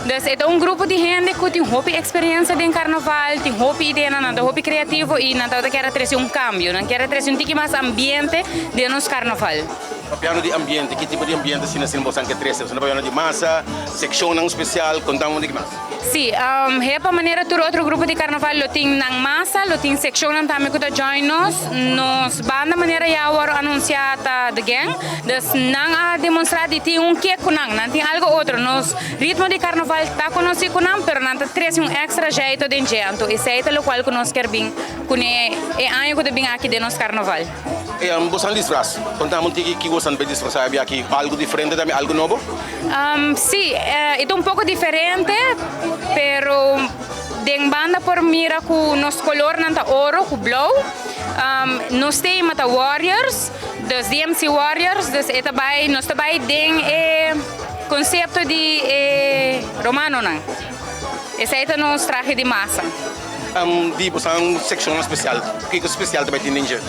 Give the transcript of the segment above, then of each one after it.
Dus e un grupo di hende cu tin hopi experiencia den carnaval, tin hopi idea, nan ta hopi creativo y nan ta kier trece un cambio, nan kier trece un tiki mas ambiente den nos carnaval. Papiando di ambiente, ki tipo di ambiente asina boso kier trece? Boso papiando di masa, seccion special, conta un tiki mas. Si, pa manera tur otro grupo di carnaval lo tin nan masa, lo tin seccion tambe cu ta join nos, nos banda, manera ya awor anuncia, ta The Gang, dus nan a demostra di tin un kick cu nan, nan tin algo otro, nos ritmo di carnaval ta conoci cu nan, pero nan ta trece un extra jeito den dje, anto esey ta locual cu nos kier bin cu e aña cu bin aki den nos carnaval. E boso disfraz, conta un tiki kico boso ta disfrasa aki, algo diferente tambe, algo nobo? Si, e un poco diferente, pero den banda por mira cu nos color nan ta oro cu blauw. Nos tema ta Warriors, dus DMC Warriors, dus e tambe, nos tambe tin e concepto di romano nan. Esey ta nos trahe di masa. Di boso seccion special, kico special tambe tin den?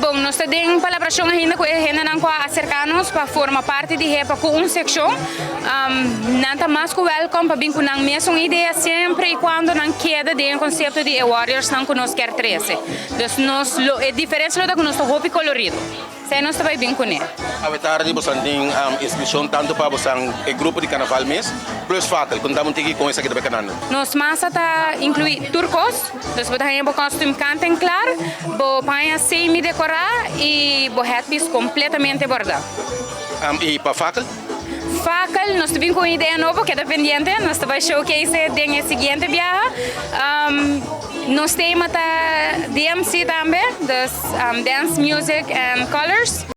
Bon, nos tin palabracion ainda cu hendenan cu a acerca nos pa forma parti di HEPA cu un seccion. Nan ta mas cu welcome pa bin cu nan mesun idea, semper y cuando nan keda den concepto di Warriors nan cu nos kier trece. Dus nos lo e diferencia lo ta cu nos ta hopi colorido. Esey nos tambe bin cu ne. Awe tardi boso tin inscripcion tanto pa boso e grupo di carnaval mes, plus fakel, conta un tiki con esaki tambe canando. Nos masa ta inclui tur cos, dus bo ta haya bo costume kant en klaar, bo paña semi decora y bo headpiece completamente borda. Y pa fakel? Fakel, nos tin un idea nobo, keda pendiente, nos ta bay showcase den siguiente biahe. Nos tema ta DMC tambe, dus Dance, Music and Colors.